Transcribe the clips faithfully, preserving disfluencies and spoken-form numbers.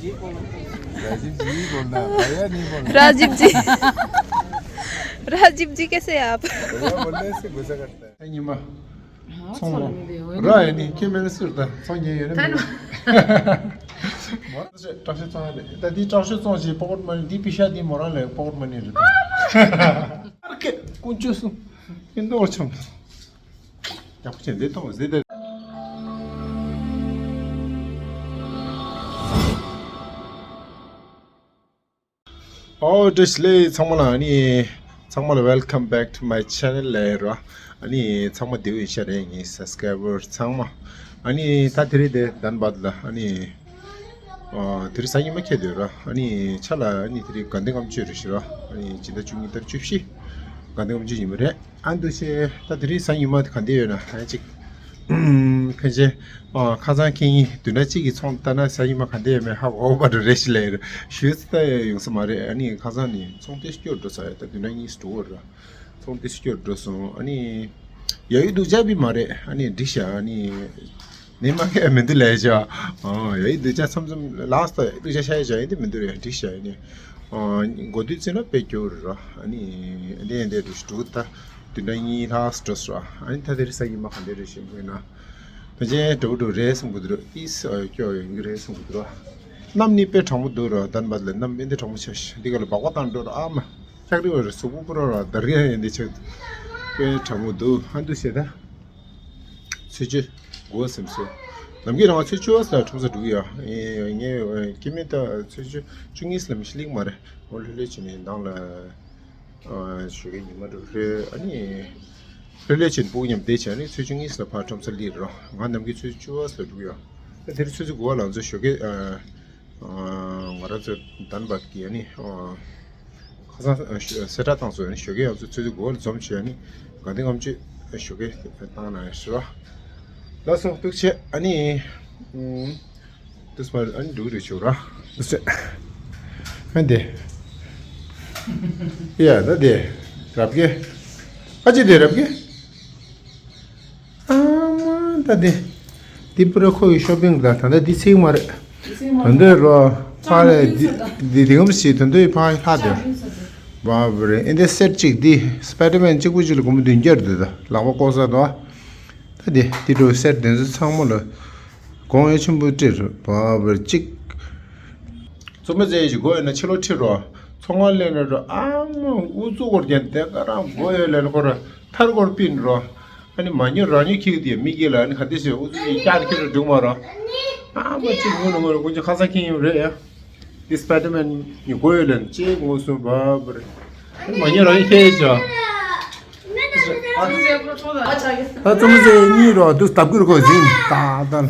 राजीव जी बोलना है, भैया नहीं बोलना। राजीव जी। राजीव जी, कैसे हैं आप? भैया बोलने से गुस्सा करता है। ཉི་མ། ཚོང་ལ། ར་ཡ་ནི་ཁྱེད་མེད་ཟེར་ད་ཚོང་ཉན་ཡོད་ན་མི། མོ་རང་ཚོ་བཀྲ་ཤིས་ཚོང་ལ་ད་འདི་བཀྲ་ཤིས་ཚོང་ཞིག་པོ་ཀེཊ་མ་ནི་འདི་པི་ཤ་འདི་མོ་རང་ལས་པོ་ཀེཊ་མ་ནི་རེད་ད། ཨར་ཀེ་ཀུན་སྤྱོད་སུ་ཨིན་དོ་ཆམ། ཡག་པོ་བྱས་འདི་གཏོང་ཟེར་ཏེ། ཨོ་བཀྲ་ཤིས་བདེ་ལེགས་ཚང་མ་ལ། ཨ་ནི་ཚང་མ་ལ་welcome back to my channel ལབ་ར། ཨ་ནི་ཚང་མ་བདེ་པོ་ཡིན་ཤག་རེད། ངའི་སབ་སི་ཀེ་རའེ་བར་ཚང་མ། ཨ་ནི་ད་དེ་རིང་དེ་དན་བད་ལ་ཨ་ནི་ཨ་དེ་རིང་གཟའ་ཉི་མ་ཁེལ་འདུག་ར། ཨ་ནི་ཆ་ལ་ཨ་ནི་དེ་རིང་དགའ་ལྡན་ལྔ་མཆོད་རེད་ཤག་ར། ཨ་ནི་སྤྱི་ཟླ་བཅུ་གཉིས་ཟླ་བཅུ་བཞི་དགའ་ལྡན་ལྔ་མཆོད་ཡིན་པ་རེད། ཨ་འདུག་བྱས་ད་དེ་རིང་གཟའ་ཉི་མ་ག་འདྲ་ཡོད་ན་ཨ་ཅིག་ཕལ་ཆེར་ཨ་ཁ་སང་ཁེ་ཉིན་བདུན་ཕྲག་གཅིག་གི་ཚོང་ལྟ་ན་གཟའ་ཉི་མ་ག་འདྲ་ཡོད་མེད་ཧ་གོ་བ་འགྲོ་རེད་ཤག་ལབ་ཡོད་རེད། ཞུས་ཙང་ད་ཡོང་ས་མ་རེད། ཨ་ནི་ཁ་སང་ནི་ཚོང་ཏོག་ཙམ་སྐྱོ་འགྲོ་ས་རེད། ད་བདུན་ཕྲག་གཉིས་འགྲོ་བ་རེད། ཚོང་ཏོག་ཙམ་སྐྱོ་འགྲོ་སོང་། ཨ་ནི་ཡ་ཡི་སྡུག་ཅག་པི་མ་རེད། ཨ་ནི་འགྲིག་ཤག་ཨ་ནི་ནི་མ་ཁེ་མི་འདུག་ལབ་ཡ་ཅག་ཨ་ཡ་ཡི་སྡུག་ཅག་མཚམས་མཚམས་ལགས་སོ། ཡ་ཡི་སྡུག་ཅག་ཤ་ཡ་ཅག་ཡིན་དེ་མི་འདུག་རེད། འགྲིག་ཤག་ཨ་ནི་ཨ་འགོ་དུས་ཙམ་ལ་དཔེ་སྐྱོ་རེད་ར། ཨ་ནི་འདི་འདི་འགྲོ་ཞིག་འགྲོ་ད་བདུན་ཕྲག་གཉིས་ལྷག་འགྲོ་སོང་། ཨ་ནི་ད་དེ་རིང་གཟའ་ཉི་མ་ག་འདྲ་རེད་ཤག་དཔེར་ན། ཕལ་ཆེར་འགྲོ་འགྲོ་རེད་བསམ་གི་འདུག་ར། ཨིས་ཨ་སྐྱོ་ཡོང་གི་རེད་བསམ་གི་འདུག་ར། གནམ་ནི་དཔེ་གྲང་མོ་འདུག་ར། དན་བད་ལ་གནམ་ཨེ་འདི་གྲང་མོ་ཆགས་ཤག་འདི་ག་ལ་སྦག་སྦག་བཏང་འགྲོ་ར། ཨ་མ་ལྕགས་རི་བ་ར་གཟུགས་པོ་ཁོ་ར་ར་འདར་གི་ཨེ་འདི་ཆགས་འདུག་དཔེ་གྲང་མོ་འདུག་ཨ་འདུག་བྱས་ད་ཚོས་བཅུད་དགོས་བསམ་སོང་། ནམ་རྒྱུན་རང་ཚོས་བཅུད་ལ་ཁྲོམ་ས་འགྲོ་གི་ཡོད། ངས་སྐྱེ་དམན་ད་ཚོས་བཅུད་བཅུ་གཉིས་ལ་མི་ཤི་ལིག་མ་རེད། འོ་ལྷོད་ལྷོད་བྱས་ནས་ནང་ལ། ཨ་ཞོགས་ཀས་ཉི་མ་འགྲོ་ལྷོད་ཨ་ནི། ལྷོད་ལྷོད་བྱས་ནས་སྤུ་གུ་མཉམ་བསྡད་བྱས་ཨ་ནི་ཆུ་ཚོད་གཉིས་ལ་ཕར་ཁྲོམ་སར་སླེབས་རོགས། ང་ནམ་རྒྱུན་ཆུ་ཚོད་བཅུ་པ་ལ་འགྲོ་གི་ཡོད། ད་དེ་རིང་ཆུ་ཚོད་དགུ་པ་ལ་ང་ཚོ་ཞོགས་ཀས་ཨ་ཨ་ང་རང་ཚོ་དན་བད་ཀྱི་ཨ་ནི་ཨ་ཁ་སང་ཨ་ཞོ་གསལ་བསྒྲགས་བཏང་སོང་། ཨ་ནི་ཞོགས་ཀས་ང་ཚོ་ཆུ་ཚོད་དགུ་པ་ལ་འཛོམས་བྱས་ཨ་ནི་དགའ་ལྡན་ལྔ་མཆོད་ཞོགས་ཀས་བཏང་གནང་ཡ་ཞུ་རོགས། ལགས་སོ་ཐུགས་རྗེ་ཆེ། ཨ་ནི་ཨ་དུས་མ་ཨ་ནི་འགྲོ་གི་རེད་ཆོག་ར། དུས་ཚོད། ཨ་འདི། ཡ་ད་འདི། རབ་རྒྱས། ཨ་ཅེ་འདི་རབ་རྒྱས། ཨ་མ་ད་འདི། འདི་པུ་ར་ཁོ་ཡི་ཤོ་པིང་ད་ད་ད་འདི་ཚིག་མ་རེད། ད་འདི་རོ། ཕ་རེད་འདི་འདི་འདི་གམ་ཞིག་ད་འདི་ཕ་ཡི་ལྷ་དེ། བ་བ་རེད། ཨེ་འདི་སེར་གཅིག་འདི་སྤའི་ཌར་མན་གཅིག་པུ་གཅིག་ལ་སྒོར་མོ་བདུན་བརྒྱ་འདི་ད་ལག་པ་ལྐོག་ཟ་དོ། ད་འདི་འདི་འགྲོ་སེར་དེ་ཚོ་ཚང་མ་ལ། གོང་འོས་ཆེན་པོ་སྤྲད་རོགས་བ་བར་གཅིག་རྩོམ་པ་མཛད་ཡས་ཀྱི་སྒོ་ཡོད་ན་ཕྱི་ལོགས་ཁྲིད་རོགས། ཚོང་ཁང་ལེན་རོགས་ཨ་མ་ཨུ་ཚུགས་སྐོར་རྒྱན་དེ་ག་རང་སྒོ་ཡོད་ལེན་སྐོར་ཐར་སྐོར་པིན་རོགས། ཨ་ནི་མ་ཉོ་རང་ཉོ་ཁྱེར་གི་དེ་མི་སྐྱེ་ལ་ཨ་ནི་ག་དེ་ཟེར་ཨུ་ཚུགས་ཀྱི་བསྐྱར་ཁྱེར་རོགས་འགྲིག་མ་རོགས། ཨ་མ་གཅིག་ངུ་ནུ་ངུ་རོགས་ཀུན་ཆ་ཁ་ས་ཁྱེར་ཡོང་རེད་ཡ། འདི་སྤའི་ཌར་མན་ཉོ་དགོས་ཡོད་ལེན་ཅེས་ངུ་སོང་བ་བར། མ་ཉོ་རང་ཉོ་ཁྱེར་ཡས་ཅོ། ད་རྩོམ་པ་མཛད་གཉིས་རོགས་འདུག་སྟབས་ཀྱིར་གོ་ཟིན་ད་ད།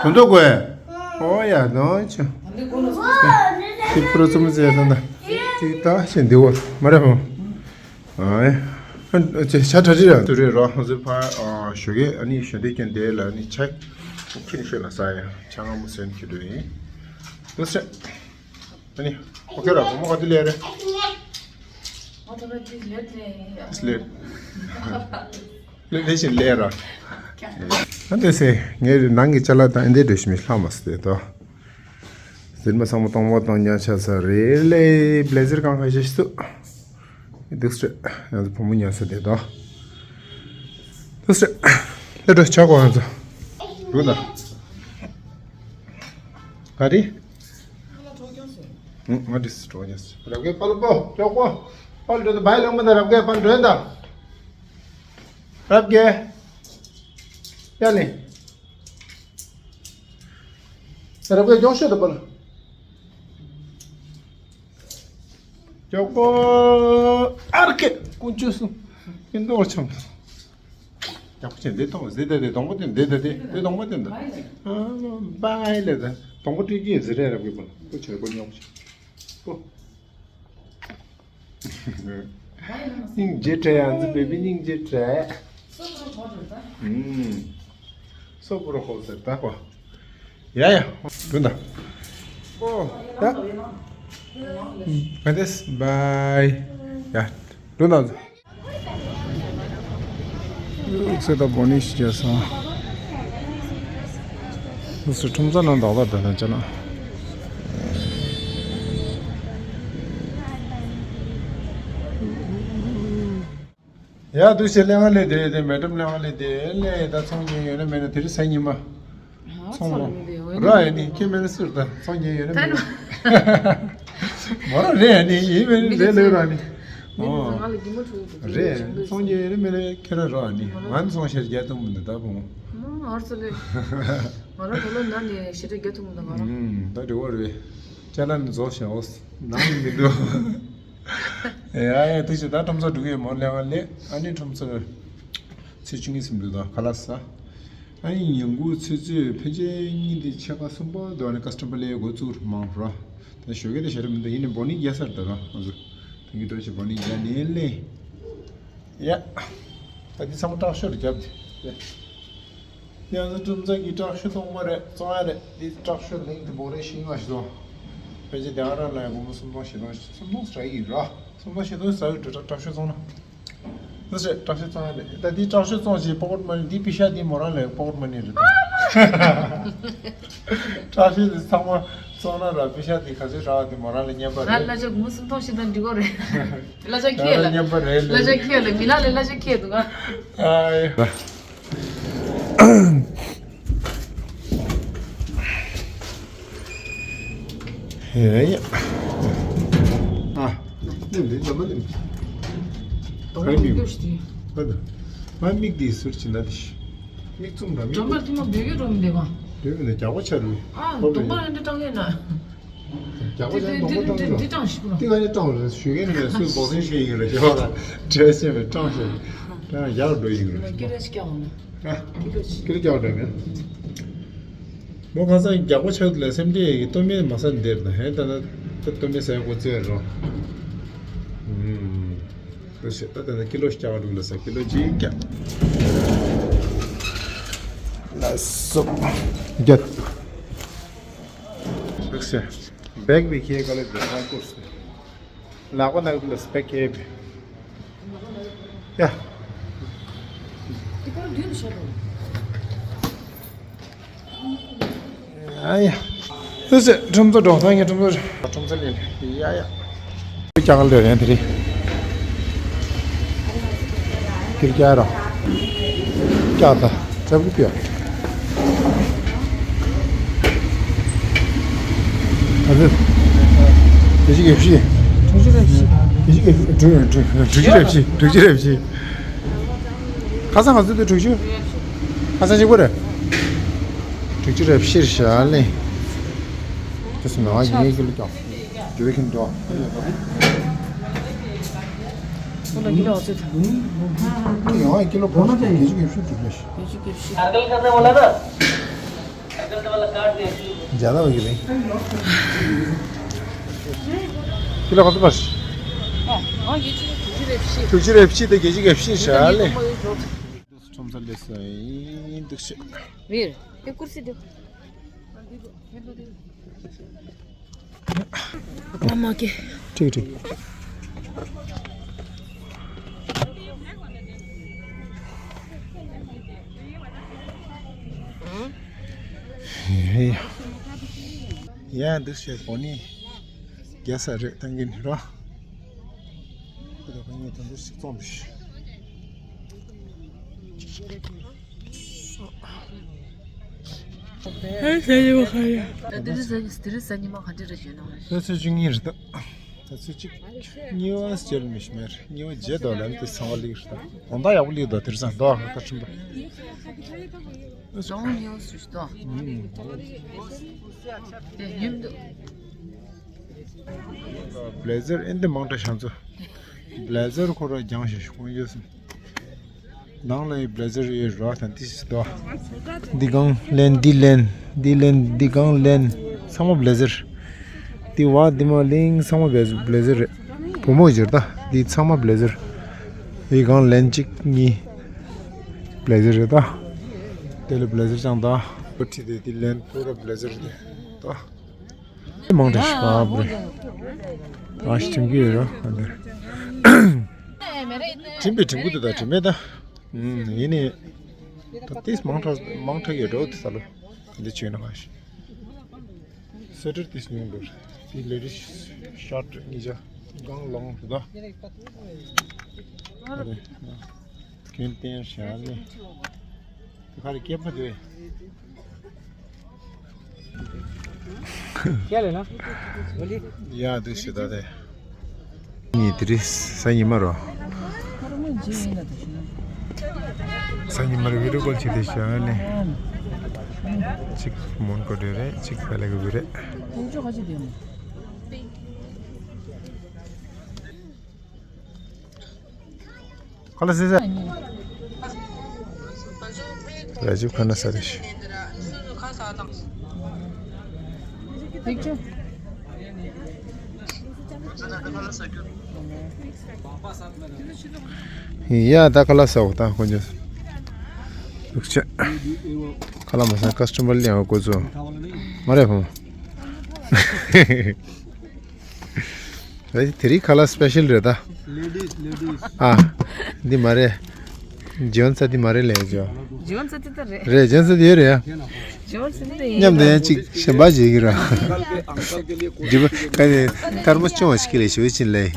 དོན་དུ་གོ་ཨེ། ཨོ་ཡ་ནོ་ཆུ། དེ་པུ་ར་རྩོམ་པ་མཛད་ད་ད། ཅིག་ད་ཤེས་འདི་བོ་མ་རེད་ཧོ། ཨ་ཡ། ཨ་ཅེ་ཤ་ཁྲ་ཁྲི་ར་དུ་རེད་རོགས་ང་ཚོ་ཕ་ཞོགས་ཀས་ཨ་ནི་ཞོགས་འདེགས་ཀྱང་འདེགས་ལ་ཨ་ནི་ཆ་ཁྱིམ་ཤོད་ལ་ཟ་ཡ་ཆ་ང་མོ་སེན་ཁྱི་འགྲོ་ཡིན། དུ་སེ། ཨ་ནི། ཨོ་ཁེ་ར་བུ་མོ་ག་དུས་སླེབས་རེད། ང་ད་ལྟ་ཅི་ལེཊ་ལེ་ཡིན་ཡ། ལེཊ། ལེཊ་ལེ་བཞིན་སླེབས་ར། ཨ་འདི་སེ་ངའི་ནང་གི་ཅ་ལག་དང་ཨེ་འདྲའི་འགྲོ་ཞིག་མི་ལྷག་མ་སྟེ་དོ། ཟིན་མ་ཚང་མ་གཏོང་བ་གཏོང་ཉག་ཆ་ས་རེད་ལེ། བླེ་ཟེར་གང་ག་ཞིག་སུ། འདུག་སེ་ང་ཚོ་བུ་མོ་ཉག་ས་དེ་དོ། འདུག་སེ་ལེ་འགྲོ་ཆ་གོ་ང་ཚོ། འདུག་ད། ག་རེ། ང་དྲིས་གྲོགས་ཉེས། རབ་རྒྱས་པ་ལ་པོ་ཅོག་པོ། པ་ལ་འགྲོ་ད་བའི་ལང་མ་ད་རབ་རྒྱས་པ་ལ་འགྲོ་ད། རབ་རྒྱས། ཡ་ནི། རབ་རྒྱས་ཅོག་ཤོད་ད་པ་ལ། ཅོག་པོ། ཨར་ཀེ་ཀུན་སྤྱོད་སུ། ཀིན་ཏོ་ཆམ། ཡག་པོ་བྱས་འདི་གཏོང་ཟེར་ད་དེ་གདོང་པ་སྟོན་འདི་ད་དེ་དེ་གདོང་པ་སྟོན་ད། ཨ་བའི་ལེ་ད་གདོང་པ་སྤྲོད་ཀྱི་ཟེར་རེད་རབ་རྒྱས་པ་ལ་པོ་ཆོས་པོ་ཉོག་ཆེ་པོ། སྙིང་རྗེ་བྲལ་ཡང་ཚེ་བེ་བི་སྙིང་རྗེ་བྲལ། སོ་པོ་རོ་ཧོ་ཟེར་ད་ཧོ། ཡ་ཡ། འགྲོ་ད། ཨོ། ད། ག་དེས་བའི། ཡ། འགྲོ་ད། ཨུག་སེ་ད་བོ་ནི་ཤི་ཅེ་སོང་། སུ་ཁྲོམ་ས་ནང་འདག་འདག་འདྲ་ན་ཅ་ན། ཡ་དུ་ཞེ་ལེ་ང་ལེ་དེ་དེ་མེ་ཏམ་ལེ་ང་ལེ་དེ་ལེ་ད་ཚོང་རྒྱན་ཡོད་ན་མེད་ན་དེ་རི་ས་ཉི་མ། ཚོང་མ་ར་ཡ་ནི་ཁྱེད་མེད་ན་སུར་ད་ཚོང་རྒྱན་ཡོད་ན་མེད་ན། མོ་ར་རེད་ཡ་ནི་ཡིན་མེད་ནི་རེད་ལེ་ར་ནི། ཨོ། རེད་ཚོང་རྒྱན་ཡོད་ན་མེད་ན་ཁྱེད་ར་ར་ནི་ང་ཚོང་ཞེ་རྒྱ་གཏོང་མི་འདུག་ད་བུ་མོ། ང་ར་ཐོ་ལེ། ང་ར་ཐོ་ལེ་ན་ནི་ཞེ་དྲག་རྒྱ་ཐུང་མི་འདུག་ང་ར། ཨུམ། ད་འགྲིག་པ་རེད། ཅ་ལག་ནི་རྫོགས་ཤག་ཨོ། ནང་ནི་མི་འདུག་ཡ་ཡ་དེ་ཞེ་ད་ཁྲོམ་ས་འགྲོ་གི་ཡོད་མོ་ལེ་ང་ལེ། ཨ་ནི་ཁྲོམ་ས་ཚེས་བཅུ་གཉིས་སུ་འདུག་ད་ཁ་ལག་ས། ཨ་ནི་ཉིན་གུང་ཆུ་ཚོད་ཕལ་ཆེར་གཉིས་དེ་ཕྱེད་ཀ་གསུམ་པ་དུ་ཨ་ནི་ཀ་སི་ཊ་མར་སླེབས་འགོ་བཙུགས་མང་ར། ད་ཞོགས་ཀས་དེ་ཞེ་དྲག་མི་འདུག་ཡིན་ནི་བོ་ནི་རྒྱ་སར་ད་ར་ང་ཚོ། དེང་གི་འགྲོ་ཞེ་བོ་ནི་རྒྱ་ནས་ལེ། ཡ། ད་འདི་ཚང་མ་སྐྲག་ཤོས་རེད་རྒྱབ་དེ། ཡང་ན་ཀྲུམ་ཚང་གི་སྐྲག་ཤོས་སྟོང་པ་རེད་བཙོང་ཡ་རེད། འདི་སྐྲག་ཤོས་ལིང་དེ་བོ་རེ་ཤིང་ང་ཞིག་དང་། ཕལ་ཆེར་དེང་རང་ལ་ཡང་སྒོར་མོ་སུམ་སྟོང་བཞི་སྟོང་སུམ་སྟོང་ཟ་ཡི་ར། སུམ་སྟོང་བཞི་སྟོང་ཟ་ཡི་འགྲོ་སྐྲག་ཤོས་བཙོང་ན། འདི་ཞེ་སྐྲག་ཤོས་བཙོང་ཡ་རེད། ད་འདི་སྐྲག་ཤོས་བཙོང་ཞིག་པོ་ཀེ་ཊི་མ་ནི་འདི་པི་ཤ་འདི་མོ་རང་ལ་པོ་ཀེ་ཊི་མ་ནི་རེད་ད། སྐྲག་ཤོས་འདི་ཚང་མ་བཙོང་ན་ར་པི་ཤ་འདི་ག་ཚོད་རག་འདི་མོ་རང་ལ་བརྙན་པ་རེད། ལ་ལ་ཅག་སྒོར་མོ་སུམ་སྟོང་བཞི་སྟོང་འགྲིག་གོ་རེད། ལ་ཅག་ཁྱེད་ལ། བརྙན་པ་རེད་ལ། ལ་ཅག་ཁྱེད་ལ་མི་ལ་ལ་ལ་ཅག་ཁྱེད་འདུག་ག་ཨ་ཡ། ཨེ་ཡ། ཨ། འདི་འདི་འདི་མ་འདི། ད་མིག་འདི་ཞིག་འདི། ད་ད། མ་མིག་འདི་ཟུར་ཅིག་ན་འདི་ཞིག་མིག་བཙུམ་ར་མིག་འདི། འདི་མ་འདི་གི་རུམ་འདི་མ། འདི་མི་འདི་རྒྱག་པ་ཆ་རུ། ཨ་གདོང་པ་ར་འདི་སྐྲངས་ཡོད་ན། རྒྱག་པ་ཅན་སྟོང་པ་སྟོང་རོགས། འདི་སྐྲངས་ཤིག་པོ། འདི་ག་ནས་སྐྲངས་རེད་ཞུ་མཁན་ནས་སུས་འབོག་སེན་ཞུ་ཡིན་རེད་ཞུ་བ་ལ་འདྲ་ཞེས་པའི་སྐྲངས་ཤིག་སྐྲངས་ཡག་འགྲོ་ཡིན་རེད། ཀི་ལོ་ཅིག་རྒྱག་འོང་ན། ཨ། ཀི་ལོ་ཅིག་ཀི་ལོ་རྒྱག་འགྲོ་མེད། མོ་ཁ་སང་རྒྱག་པ་ཆགས་ལ་སེམས་ཁྲལ་ཡི་སྟོད་སྨད་མ་ཟ་འདིར་དང་ཧེ་ད་ན་ད་སྟོད་སྨད་ཟ་ཡག་པོ་བཙལ་རོགས། ཨུམ། ད་ཞེ་ད་ད་ན་ཀི་ལོ་ཞིག་རྒྱག་འགྲོ་ལ་ས་ཀི་ལོ་གཅིག་རྒྱག་ལ་སོ། རྒྱག་ལགས་སེ། བེག་བི་ཁྱེད་ག་ལེ་བེག་ཧ་ཀོར་སེ། ལག་པ་ནག་ལ་སྤེག་ཁྱེད་བེ། ཡ། ཡ་ཡ། ལགས་སེ་ཁྲོམ་ཚོ་འགྲོ་ཐང་ངས་ཁྲོམ་ཚོ་ཁྲོམ་ཚོ་ལེན་ཡ་ཡ། ཀྱག་ལ་རེད་དེ་རེད། ཀིར་ཀྱག་ར། ཀྱག་ད། ཚབ་ཀྱི་ཀྱག་ཨ་ཙི། བདུན་ཅུ་གྱ་བཞི། དྲུག་ཅུ་རེ་བཞི། བདུན་ཅུ་གྱ་བཞི། དྲུག་ཅུ་རེ་བཞི། དྲུག་ཅུ་རེ་བཞི། ཁ་སང་ག་ཚོད་འདུག་དྲུག་ཅུ། ཁ་སང་གཅིག་པོ་རེད། དྲུག་ཅུ་རེ་བཞི་རེད་ཤག་ལེ། དེ་སུ་མེད་པ་ཡིན་ཀི་ལོ་ཀྱག་འགྲོ་བའི་ཁྱིམ་འགྲོ། ཁོ་ལ་ཀི་ལོ་ཨ་ཙི་ཐང་། ཡང་ཀི་ལོ་བོ་ན་བརྒྱད་ཅུ་གྱ་བཞི་འགྲོ་ལེ་ཤི། བརྒྱད་ཅུ་གྱ་བཞི། བརྒྱ་ལ་བ་གི་རེད། ཀི་ལོ་ག་ཚོད་པར། ཨ་ཨ་བརྒྱད་ཅུ་དྲུག་ཅུ་རེ་བཞི། དྲུག་ཅུ་རེ་བཞི་དེ་བརྒྱད་ཅུ་གྱ་བཞི་ཤག་ལེ། ཁྲོམ་ས་ལས་སུ་ཡིན་འདུག་ཤག་མིར་ཨེ་ཀུར་སི་འདུག་ཨ་མ་ཀེ། ཁྲིག་ཁྲིག་ཡ་འདུག་ཤག་པོ་ནི་རྒྱ་ས་རེད་བཏང་གིན་རོ། ཁོ་ད་ཁོ་ངས་དོན་དུ་ཞིག་བཙོང་པ་ཞིག་ཨེ་ཟ་ཉི་མ་ག་རེ། ད་དེ་རིང་ཟ་ཉི་དེ་རིང་ཟ་ཉི་མ་ག་འདྲ་རེད་བྱས་ན། ད་ཚོད་བཅུ་གཉིས་རེད་ད། ད་ཚོད་གཅིག་གཉིས་པ་ཟེར་མི་ཤེས་མེད་རེད། གཉིས་པ་རྗེས་དོ་ལན་དེ་ཚང་བ་ལིག་རེད་ད། དགོང་དག་ཡག་པོ་ལིག་ད་དེ་རིང་ཟ་མདོག་ཁ་ཁ་ཁྲིམ་པ། ལྗོངས་ཉེ་བོ་སུ་ཞིག་ཏོ། ཨུམ། དེ་ཉིམ་འདུག་བི་ལེ་ཛར་ཨེ་འདི་མང་དྲགས་ཤག་ཚོ། བི་ལེ་ཛར་ཁོ་ར་རྒྱང་ཞིག་ཁོང་ཡོད་སོང་། ནང་ལ་ཡི་བི་ལེ་ཛར་ཡོད་ར་དང་ཏི་སི་དོ། འདི་གང་ལེན་འདི་ལེན་འདི་ལེན་འདི་གང་ལེན་ཚང་མ་བི་ལེ་ཛར། འདི་བ་འདི་མ་ལིང་ཚང་མ་བི་ལེ་ཛར་རེད། བུ་མོ་ཡོད་ད་འདི་ཚང་མ་བི་ལེ་ཛར། འདི་གང་ལེན་གཅིག་གཉིས། བི་ལེ་ཛར་རེད་ད། དེ་ལ་བི་ལེ་ཛར་ཅང་ད། ཁྲི་དེ་དེ་ལེན་ཁོ་ར་བི་ལེ་ཛར་རེད་ད། མང་དྲགས་ཤག་པ་རེད། ཨ་ཤི་དྲིམ་གྱི་ཡོད་རོ་ཨ་འདི། དྲིམ་པའི་དྲིམ་གུ་དེ་ད་དྲིམ་མེད་ད། ཡིན་ནི། ད་ཏིས་མང་དྲགས་མང་དྲགས་ཡོད་འགྲོ་དེ་ས་ལོ། འདི་བྱས་ན་མ་ཤེས། སི་ཊར་དེ་ཉུང་འདུག་དེ་ལེ་ཌི་སི་ཤོར་ཊི་གཉིས་ཆ་གང་ལོང་རེད་ད། ཁྱོད་བསྟན་བཞག་ནས། དེ་ག་རེ་སྐྱེས་པ་དེ། ཁྱེད་ལས་ན། ཡ་འདུག་ཞེ་ད་དེ། ཉིན་དེ་རིང་གཟའ་ཉི་མ་རོ། གཟའ་ཉི་མར་བི་ཌི་ཡོ་ཀོལ་བྱེད་དེ་བཞག་ནས། གཅིག་མོན་གྷོ་འདྲ་རེད། གཅིག་ཕ་ལེ་གྷི་རེད། ཁ་ལ་སི་ས། ར་ཇིབ་ཁ་ན་ས་རེད། ཡ་ད་ཁ་ལ་ས་འོ་ད་ཁོ་ཚོ། ལུག་ཆ། ཁ་ལ་མ་ས་ཀ་སི་ཊོ་མར་ལ་ཡང་འགོ་ཚུགས། མ་རེད་བུ་མོ། ཨེ་དེ་རིང་ཁ་ལག་སི་པེ་ཤལ་རེད་ད། ལེ་ཌིས་ལེ་ཌིས། ཨ། འདི་མ་རེད། ཇོན་ས་འདི་མ་རེད་ལས་ཇོ། ཇོན་ས་འདི་ད་རེད། རེད་ཇོན་ས་འདི་ཡོད་རེད་ཡ། ཇོན་ས་འདི་ཡིན། མཉམ་དུ་ཡང་གཅིག་གཞན་པ་བྱེད་ཀྱི་ར། འདི་པ་ག་ནས་དཀར་མོ་སྐྱོང་བ་ཞིག་ལས་ཞུ་བྱིན་ལས།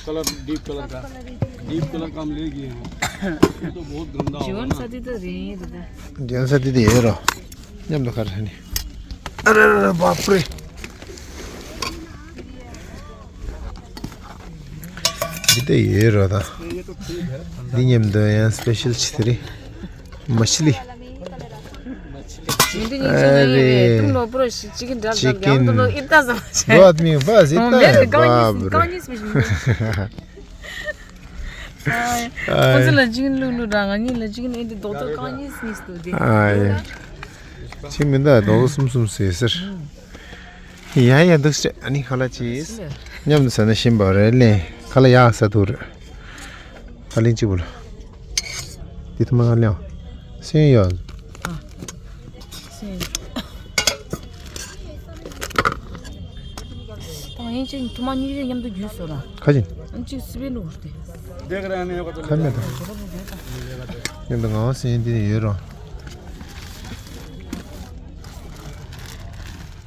colour deep colour का डीप कलर का हम लेगी हैं। ये तो बहुत गंदा होगा ཇོན་ས་འདི་ད་རེད་ད། ཇོན་ས་འདི་ད་ཡོད་ར། མཉམ་དུ་ག་རེ་ནི། ཨ་ར་ར་ར་བཱབ་རེ། འདི་ལྟ་ཡོད་རོ་ད། འདི་མཉམ་དུ་ཡང་སི་པེ་ཤལ་ཆི་ཐི་རི། མ་ཆི་ལི། འདི་ཉིན་ཅིག་ཡོད་རེད། ཏུང་ལོ་པོ་རོ་ཞིག་ཅི་གིན་འདྲ་འདྲ་ཡང་ཏུང་ལོ་ཨིར་ཏ་ཟ་མ་བྱས། ཅི་ཀིན། བཱ་ཟི་ཏ་བཱབ་རེ། རྐང་གཉིས་མི་ཤེས། ཁོ་ཚོ་ལ་ཅི་གིན་ལུག་ལུག་ར་ང་གཉིས་ལ་ཅི་གིན་ཨེ་འདི་རྡོག་རྡོག་རྐང་གཉིས་གཉིས་སུ་འདུག་སྟེ། ཨ་ཡ། ཅི་མི་འདུག་རྡོག་རྡོག་གསུམ་གསུམ་ཟེར་ཟེར། ཡ་ཡ་འདུག་སེ་ཨ་ནི་ཁ་ལག་ཅིག་མཉམ་དུ་ཟ་ན་ཞིམ་པ་རེད་ལེ། ཁ་ལག་ཡག་ཟ་ཐུབ་རེད། ཨ་ལིང་གཅིག་པུ་ལ། དེ་ཐུ་མ་ལ་ལེའོ། སེན་ཡོད། ད་ཡིན་ཅིག་ཐུ་མ་གཉིས་ཀ་མཉམ་དུ་རྒྱུས་སོ་ལ། ཁ་ཅིག་ཨ་ཅིག་སི་པན་ལུག་སྟེ། ཁ་མེད་དང་། མཉམ་དུ་ངའོ་སེན་འདི་ནས་ཡོད་རོ།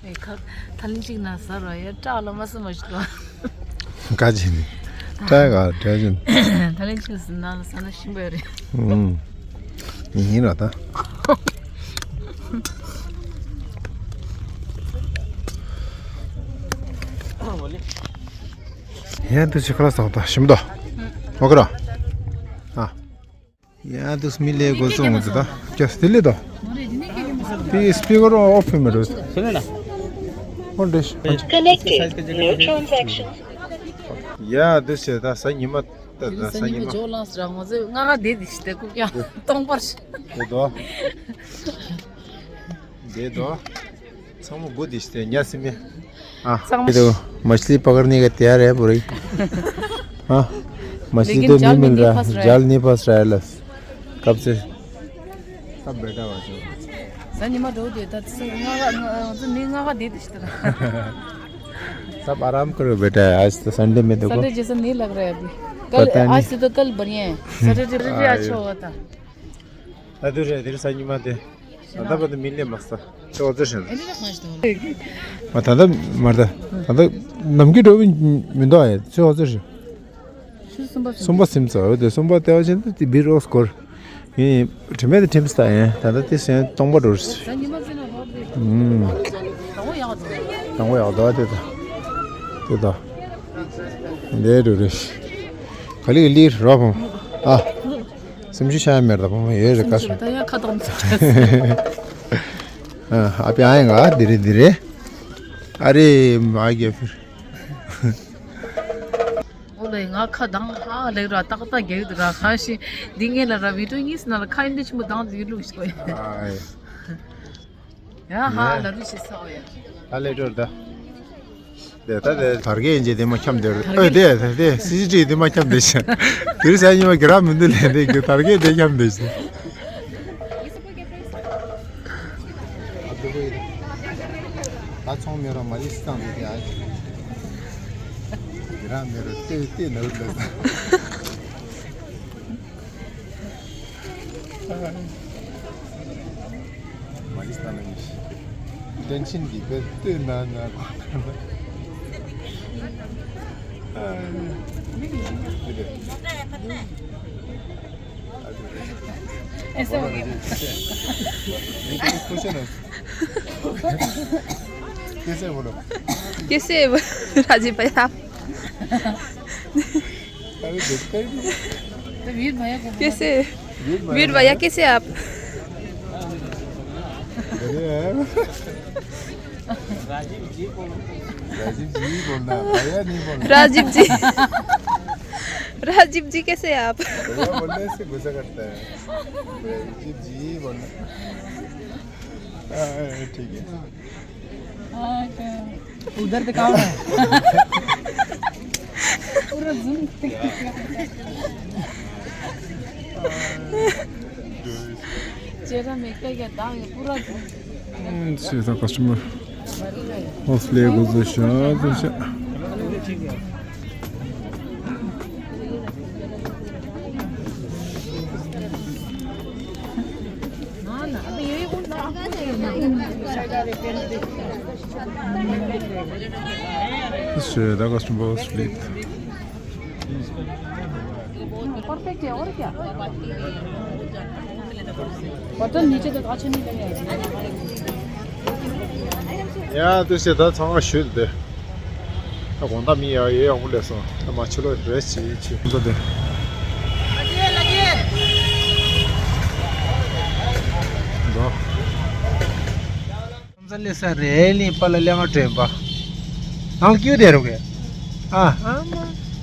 ཨེ་ཁ། ཐ་ལིང་གཅིག་ན་ཟ་རོ་ཡ་སྐྲག་ལ་མ་སུ་མ་ཞིག་ལ། ཀ་ཅི་ནི། སྐྲག་ག་སྐྲག་ཅི་ནི། ཐ་ལིང་གཅིག་ཟ་ན་ལ་ཟ་ན་ཞིམ་པ་ཡོད་རེད། ཨུམ། ཡིན་ར་ད། ཡ་དུ་ཆི་ཁ་ལ་ས་ད་ཞིམ་དོ། ཨོ་ཁ་ར། ཨ། ཡ་དུས་མི་ལས་འགོ་བཙོང་འདི་ད་ཀྱ་སྟི་ལེ་དོ། དེ་སྤི་ཀར་ཨོཕ་མེད་རོ། ཁྱེད་ལ། ཧོན་ཌེ་ཤ། Connected. No transaction. ཡ་དུས་ཆེ་ད་གཟའ་ཉི་མ་ད་ད་གཟའ་ཉི་མ། ཇོ་ལངས་ར་ང་ཚོས་ང་ང་བསྡད་དེ་ཞི་དེ་ཀུ་ཀྱང་སྟོང་པར་ཞི། དེ་དོ། དེ་དོ། ཚང་མ་དགུ་དེ་ཞི་དེ་ཉ་སི་མེ། ཨ། ཚང་མ་དེ་དོ། མ་ཤི་པ་གར་ནི་ག་དེ་ཡ་རེ་བོ་རེ། ཨ། མ་ཤི་དེ་ནི་མིན་ར་ཇལ་ནི་ཕ་སི་ར་ལ། ཀབ་སེ། ས་བེ་ཏ་བ་ཅོ། གཟའ་ཉི་མ་འགྲོ་དེ་ད་ཚི་ང་ང་ང་ཚི་མི་ང་ང་བསྡད་དེ་ཞི་དེ་ར། सब आराम करो बेटा, आज तो संडे में देखो। संडे जैसा नहीं लग रहा है अभी। कल, पता आज नहीं। तो कल बढ़िया है। सैटरडे, सैटरडे हाँ, अच्छा ये। हुआ था। ད་དུ་རེད་དེར་གཟའ་ཉི་མ་དེ། ད་ལྟ་བར་དུ་མི་སླེབས་མ་སོང་། ཁྱོད་འོ་ཙི་ཧྲན། ཨེ་འདྲ་ཁང་ཞིག་དང་། མ་ད་ལྟ་མ་ད་ད་ལྟ་ནམ་རྒྱུན་འགྲོ་བའི་མི་འདུག་ཨེ་ཁྱོད་འོ་ཙི་ཧྲན། ཆུ་གསུམ་པ་གསུམ་པ་སིམ་ཚོ་འོ་དེ་གསུམ་པ་ལྟེ་བ་ཅན་དུ་དེ་བི་རོགས་སྐོར། ངས་དྲི་མེད་དུ་ཁྲིམས་ལྟ་ཡིན། ད་ལྟ་དེ་སེང་སྟོང་པ་འགྲོ་རེད། གཟའ་ཉི་མ་ཟེར་ན་རོགས་རེད། ཨུམ། དང་པོ་ཡག་འདུག་དང་པོ་ཡག་འདུག་དེ་ད། དེ་ད། འདས་འགྲོ་རེད། ག་ལི་ག་ལི་རོགས་ཕོ། ཨ། སེམས་ཤུགས་ཤ་ཡ་མེར་ད་ཕོ་མ་ཡོད་རེད་ཀ། ད་ཡ་ཁ་དོག་མཚོ། ཨ་ཨ་པི་ཨ་ཡ་ང་དེ་རེད་དེ་རེད། ཨ་རེ་མ་གི་ཕིར། ཨོ་ལེ་ང་ཁ་དང་ཧ་ལེགས་ར་ཏག་ཏག་རྒྱག་གི་འདུག་ར། ཁ་ཤི་འདི་ངེད་ལ་ར་བི་ཏོ་གཉིས་ན་ལ་ཁ་ཡིན་འདི་ཆུ་མོ་དང་འདི་ལུག་ཞིག་གོ་ཡ། ཡ་ཧ་ལ་རུ་ཞིག་ས་ཨོ་ཡ། ཧ་ལེ་ཏོར་ད། དེ་ད་དེ་དར་གེ་ཡིན་ཅེ་དེ་མ་འཁྱམ་དེ་རེད། ཨོ་དེ་དེ་སི་ཅི་ཊི་དེ་མ་འཁྱམ་དེ་ཤ། དེ་རི་ས་ཉི་མ་གི་ར་མི་འདུག་ལེ་དེ་གི་དར་གེ་དེ་འཁྱམ་དེ་ཤ། ད་ཚོང་མེད་ར་མ་ལི་སི་ཏང་དེ་དེ་ཨ། གི་ར་མེད་ར་ཏེ་ཏེ་ནར་ལ། མ་ལི་སི་ཏང་ བསྟན་ཆེན་གྱིས་དཔེ་ལྟོས་ན་ན། ऐसा हो गया। कैसे बोलो? कैसे राजीव भैया आप? अरे देखते ही नहीं। तो वीर भैया को बोलो। कैसे? वीर भैया। वीर भैया, कैसे आप? बढ़िया है। राजीव जी बोलना, भैया नहीं बोलना। राजीव जी। राजीव जी, कैसे हैं आप? भैया बोलने से गुस्सा करता है। राजीव जी बोलना। हाँ, ठीक है। हाँ, क्या? उधर दिखाओ ना। पूरा जूम। चेहरा में क्या क्या दाग है, पूरा जूम। ཞེས་དང་ཀ་སི་ཊོ་མར་ཧོ་སི་ལེ་གོ་ཟོ་ཤ་ཟོ་ཤ། ཞེས་དང་ཀ་སི་ཊོ་མར་ཧོ་སི་ལེ། परफेक्ट है। और क्या? बटन नीचे तक अच्छा नहीं लगेगा। ཡ་དུས་ཚོད་ད་ཚང་མ་ཞུས་ཏེ། ད་དགོང་དག་མི་ཡག་ཡོད་ཡག་པོ་སླེབས་སོང་། ད་མ་ཕྱི་ལོགས་རེས་བྱེད་ཡིན་ཆེ་ཚོ་དེ། འགྲོ། ཁམས་ཚན་སླེབས་ས་རེད། ལིང་པ་ལ་གླེང་བ་དྲན་པ། ནང་ལ་སྐྱིད་པོ་བསྡད་རོགས་གས། ཨ་ཨ་མ།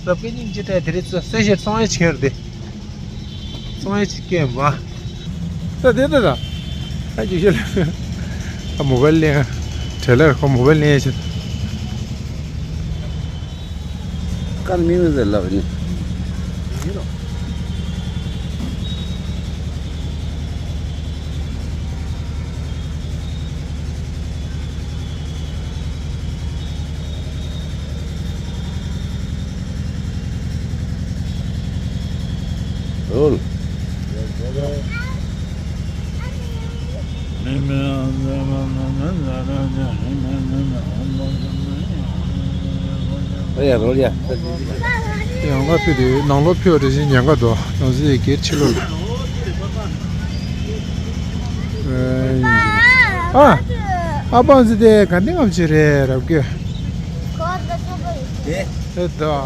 རབ་དགའ་སྙིང་རྗེ་སྤྲད། དེ་རིང་ཚོ་གསོལ་ཞིག་སོང་ཡ་ཆེར་དེ། སོང་ཡ་ཆེ་སྐྱེས་མ། ད་དེ་ད་ད། ད་ཅིག་ཤོད་ལ། ད་མོ་བལ་གླེང་། བྲེལ་ལར་ཁོ་མོ་བལ་གླེང་ཡ་ཆེ། ཀར་མི་མི་ཟེར་ལབ་ནི། ཨོལ། ཨེ་ཡ་རོལ་ཡ། ཡང་ང་ཕུད་དེ་ནང་ལོགས་ཕུད་པ་རེ་བཞིན་ཉེན་ཁ་འདུག་ཡང་སྲིད་སྒེར་ཕྱི་ལོགས་ལ། ཨ། ཨ་པང་ཟི་དེ་ག་འདི་ངམ་ཆེ་རེད་རབ་གི། ཨེ་ད། ཨོ།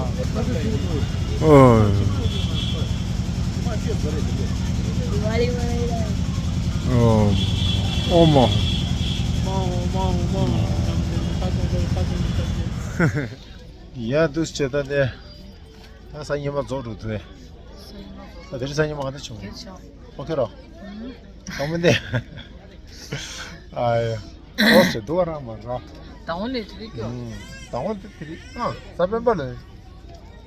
ཨོ། ཨོ་མ། ཡ་དུས་བྱེད་ད་དེ། ད་ས་ཉི་མ་རྫོགས་འགྲོ་ཐུབ། ད་དེ་རིང་ས་ཉི་མ་ག་འདྲ་བྱུང་། དེ་བྱུང་། ཨོ་ཁེ་རོ། ཨུམ། དང་མི་འདི། ཨ་ཡ། ཨོ་ཟེར་འདུག་རང་མ་ར། དང་བོ་ལས་དེ་རིགས་སྐྱོ། ཨུམ། དང་བོ་འདི་དེ་རིགས་ཨ་ས་པན་པ་ལས། དེ་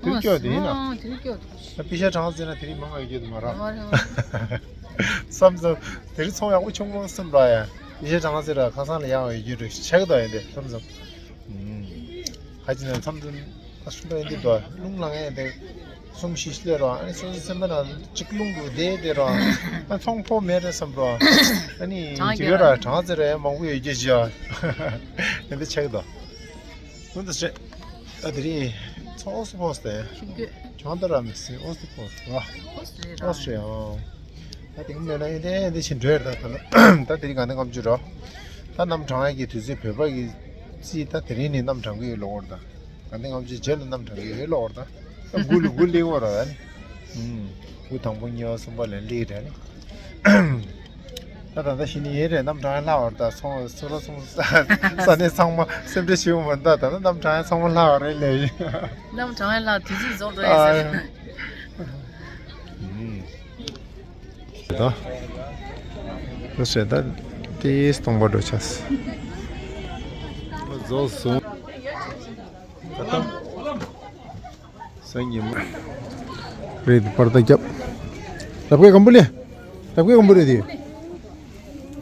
རིགས་སྐྱོ་དེ་ཡིན་ན། ཨ་དེ་རིགས་སྐྱོ་འདུག་ད་པི་ཤ་གྲང་ཟེར་ན་དེ་རིགས་མང་བ་ཡོད་རྒྱུ་དུ་མ་ར། མ་རེད་མ་རེད། བསམ་བསམ། དེ་རིགས་ཚོང་ཡག་པོ་བྱུང་མོ་བསམ་ར་ཡ། པི་ཤ་གྲང་ཟེར་ར་ཁ་སང་ལ་ཡག་བ་ཡོད་རྒྱུ་རེད་ཆགས་གི་འདུག་ཡིན་དེ་བསམ་བསམ། ཁ་ཅིག་ནས་མཚམས་སུ་ད་སུ་འདྲ་ཡིན་འདི་འདུག་རླུང་ལངས་ཡས་དེ་གསུམ་བཞི་སླེབས་རོགས། ཨ་ནི་སོ་སོའི་སེམས་པ་ནང་གཅིག་རླུང་གི་བསྡད་བསྡད་རོགས། ཨ་ཚོང་ཕོག་མེད་རེད་བསམ་རོགས། ཨ་ནི་གྲང་ཅི་ག་ར་གྲང་ཟེར་ར་ཡ་མང་པོ་ཡོད་རྒྱུ་ཅི་ཡ་ཡིན་འདི་ཆགས་འདུག་འོན་ཏེ་ཆེ། ཨ་དེ་རིང་ཚོང་ཨོ་སི་ཕོག་སྟེ་ཞིག་གྱོད་ཆང་ད་ར་མི་སྲིད་ཨོ་སི་ཕོག་སྟེ་ཨོ་སི་རེད་ཨོ་སི་རེད་ཨང་། ད་དེང་མེད་ན་ཡིན་དེ་འདི་ཕྱིན་འགྲོ་ཡར་ད་ད་ད་དེ་རིང་ག་ནས་ངམ་ཅུ་རོ། ད་གནམ་གྲང་ཡས་ཀྱི་དུས་ཚོད་བོད་པ་གི་རྩིས་ད་དེ་རིང་ནས་གནམ་གྲང་གི་ཡོད་ལོ་འོར་ད། ག་ནས་ངམ་ཅུ་རྗེས་ལ་གནམ་གྲང་གི་ཡོད་ལོ་འོར་ད། ད་དགུ་ལུ་དགུ་ལིང་འོར་ར་ད་ནི། ཨུམ། དགུ་དང་པོ་གཉིས་པ་གསུམ་པ་ལ་ལིང་ར་ནི། ད་ད་ད་ཤི་ནི་ཡིན་རེད། གནམ་གྲང་ཡས་ལྷག་འོར་ད་ཚོང་སུ་ར་ཚོང་ས་ས་གནས་ཚང་མ་སེམས་ཁྲལ་ཞིག་འོང་མ་ད་ད་ད་གནམ་གྲང་ཡས་ཚང་མ་ལྷག་འོར་རེད་ལས་ཡིན། གནམ་གྲང་ཡས་ལྷག་དུས་ཚོད་རྫོགས་འགྲོ་ཡས་ཟེར། ཨ། ད། ད་ཟེར་ད། དེ་སྟོང་པ་འགྲོ་ཆས། རྫོགས་སོང་། ད་ད། སང་ཉིན་མ། རེད་པར་ད་རྒྱབ། རབ་གས་གམ་བུ་ལེ། རབ་གས་གམ་བུ་རེད་དེ།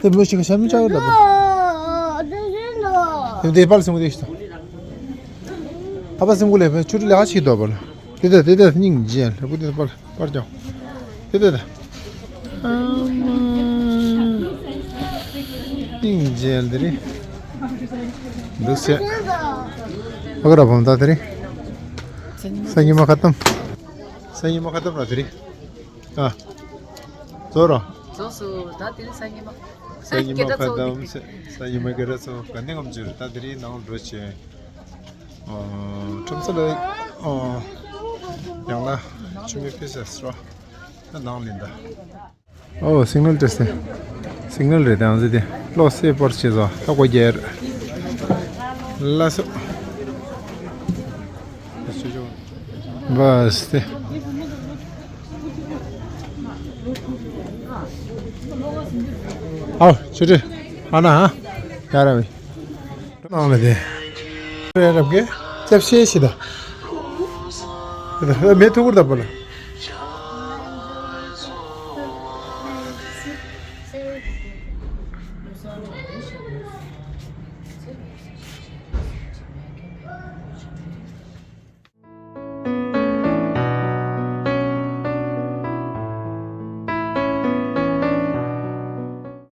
དེ་མོ་ཞིག་ཤར་མི་ཆགས་ད་པ། དེ་དེ་པར་སེམས་དེ་ཤི་ད། ཨ་པ་སེམས་གུ་ལེ་ཕན་ཆུ་ཏི་ལེ་ཧ་ཆི་དོ་པ་ལ། དེ་དེ་དེ་དེ་སྙིང་རྗེ་ལ་གུ་དེ་པར་པར་ཀྱང་། དེ་དེ་དེ། ཨ་མ། སྙིང་རྗེ་ལ་དེ་རེད། འདུག་སེ། ཨ་ག་ར་བམ་ད་དེ་རིང་། སང་ཉིན་མ་ཁ་གཏམ། སང་ཉིན་མ་ཁ་གཏམ་ར་དེ་རིང་། ཨ། ཚོ་ར། ཚོ་སུ་ད་དེ་རིང་སང་ཉིན་མ། སང་ཉིན་མ་ཁ་གཏམ། སང་ཉིན་མ་ག་ར་ཚོ་ག་ནས་ངམ་འཇུར་ད་དེ་རིང་ནང་འགྲོ་ཆེ། ཁྲོམ་ས་ལ། ཡང་ལ་ཆུ་མིག་ཕི་སེ་སི་ར། ད་ནང་ལིན་ད། ཨོ་སིག་ནལ་སྤྲད་སེ། སིག་ནལ་རེད་དང་ཟེར་ཏེ། གློག་སེ་པར་བྱས་སོ་ད་གོ་རྒྱལ། ལ་སོ། བས་ཏེ། ཨོ་ཆུ་ཏྲི། ཨ་ན་ཧ། ཡ་ར་བི། ནང་ལ་དེ། རེ་རབ་ཀེ། ཅབ་ཤེ་ཤི་ད། མེ་ཐུག་གུར་ད་པོ་ལ།